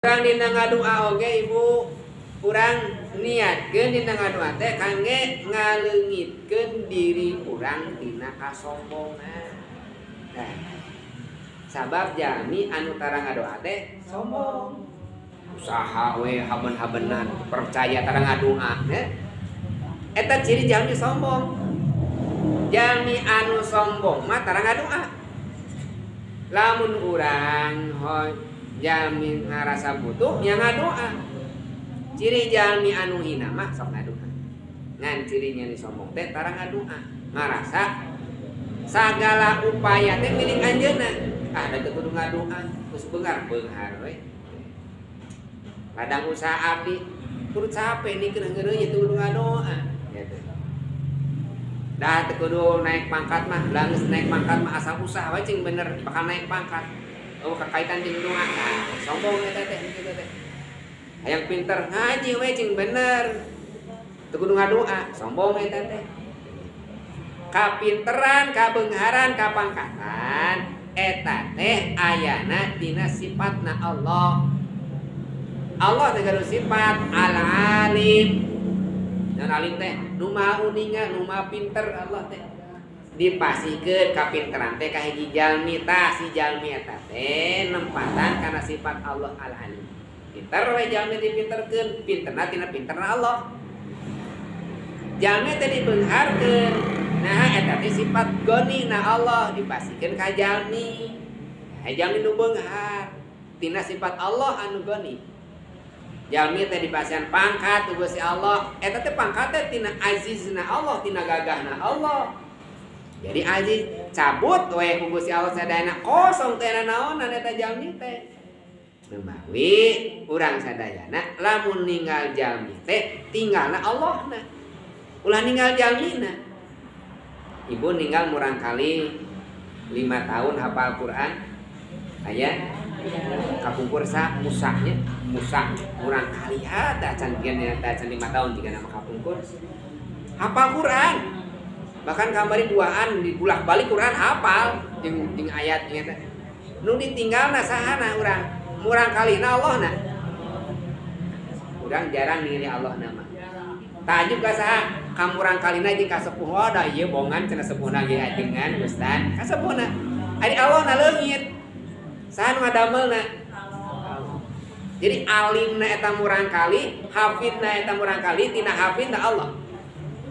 Urang dina ngadua oge ibu, urang niatkeun dina ngadua teh kangge ngaleungitkeun diri urang tina kasombongan. Nah, sabab jalmi anu tara ngadoa teh sombong. Usaha we haben-habenan, percaya tara ngadoa nya. Eta ciri jalmi sombong. Jalmi anu sombong mah tara ngadoa. Lamun urang jalmi ngarasa butuh nya ngadoa. Ciri jalmi anu hina mah sok ngadoa. Ngan cirinya ni sombong teh tara ngadoa, ngarasa sagala upaya teh milik anjeunna. Ah da teu kudu ngadoa, geus beunghar we. Ladang usaha abdi kudu capek nikeun heureuy teu kudu ngadoa gitu. Dah teu kudu naik pangkat mah, lah geus naik pangkat mah asal usaha we cing bener bakal naik pangkat. Oh kakaitan jeung doa. Nah, sombong eta teh kitu teh. Hayang pinter ngaji we cing bener. Teu kudu ngadoa, sombong eta teh. Kapinteran, kabeungharan, kapangkatan eta teh ayana dina sifatna Allah. Allah teh gaduh sifat al-alim. Dan alim teh nu maha uninga, nu maha pinter Allah teh. Dipasihkeun kapinteran teh ka hiji jalmi tah si jalmi eta teh nempatan kana sifat Allah al-alim. Pinter we jalmi dipinterkeun, pinterna tina pinterna Allah. Jalmi teh dibeungharkeun. Nah eta teh sifat goni na Allah dipasihkeun ka jalmi. Nah, jalmi nu beunghar tina sifat Allah anu goni. Jalmi teh dipasihan pangkat ku Gusti Allah, eta teh pangkat teh tina azizna Allah, tina gagahna Allah. Jadi aziz cabut we ku Gusti Allah sadayana kosong teh naonan eta jalmi teh. Memawi urang sadayana lamun ninggal jalmi teh tinggalna Allahna. Ulah ninggal jalmina. Ibu ninggal murang kali 5 tahun hafal Quran. Aya kapungkur sa musahnya, musah murang kali ada can can 5 tahun jika nama kapungkur. Hafal Quran. Bahkan kamari duaan dibulak-balik Quran hafal jeung jeung ayat jeung eta. Nu ditinggalna sahana urang? Murang kalina Allahna. Urang jarang ningali Allahna mah. Tajub ka saha? Ka murang kalina jeung ka sepuh da ieu bongan cenah sepuhna ge ajengan Ustaz. Ka sepuhna. Ari Allahna leungit. Saha nu ngadamelna? Jadi alimna eta murang kali, hafidna eta murang kali, tina hafidna Allah.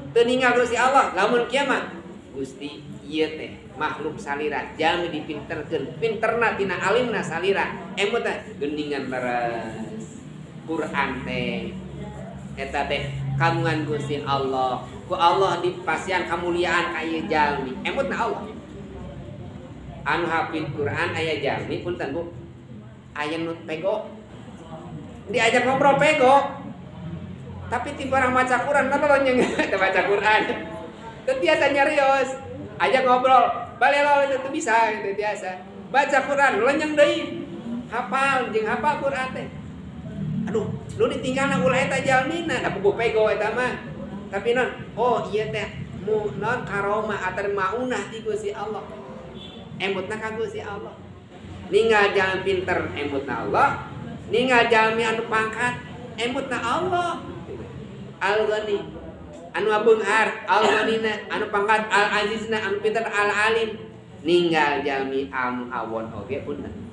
Teu ninggal Gusti Allah, lamun kieu mah Gusti ieu teh makhluk salira, jalmi dipinterkeun, pinterna tina alimna salira. Emut teh geuningan leres. Quran teh eta teh kagungan Gusti Allah. Ku Allah dipasihan kamuliaan ka ieu jalmi. Emutna Allah. Anu hafid Quran aya jalmi punten Bu. Aya nu pego. Diajak ngobrol pego. Tapi tiba orang maca Quran, nolonyeng teu baca Quran. Teu biasa nyarios. Ajak ngobrol, balelo itu bisa, itu biasa. Baca Quran, lenyeng deui. Hafal jeung hafal Quran teh. Aduh, lu ditinggalna ulah eta jalmina, da puguh pego eta mah. Tapi non, oh ieu teh mu non karomah atawa maunah ti Gusti Allah. Emutna ka Gusti Allah. Ninggal jalmi pinter emutna Allah, ninggal jalmi anu pangkat emutna Allah. Al-Ghani anu beunghar Al-Ghanina anu pangkat Al-Azizna anu pinter Al-Alim. Ninggal jalmi anu awon oge punten.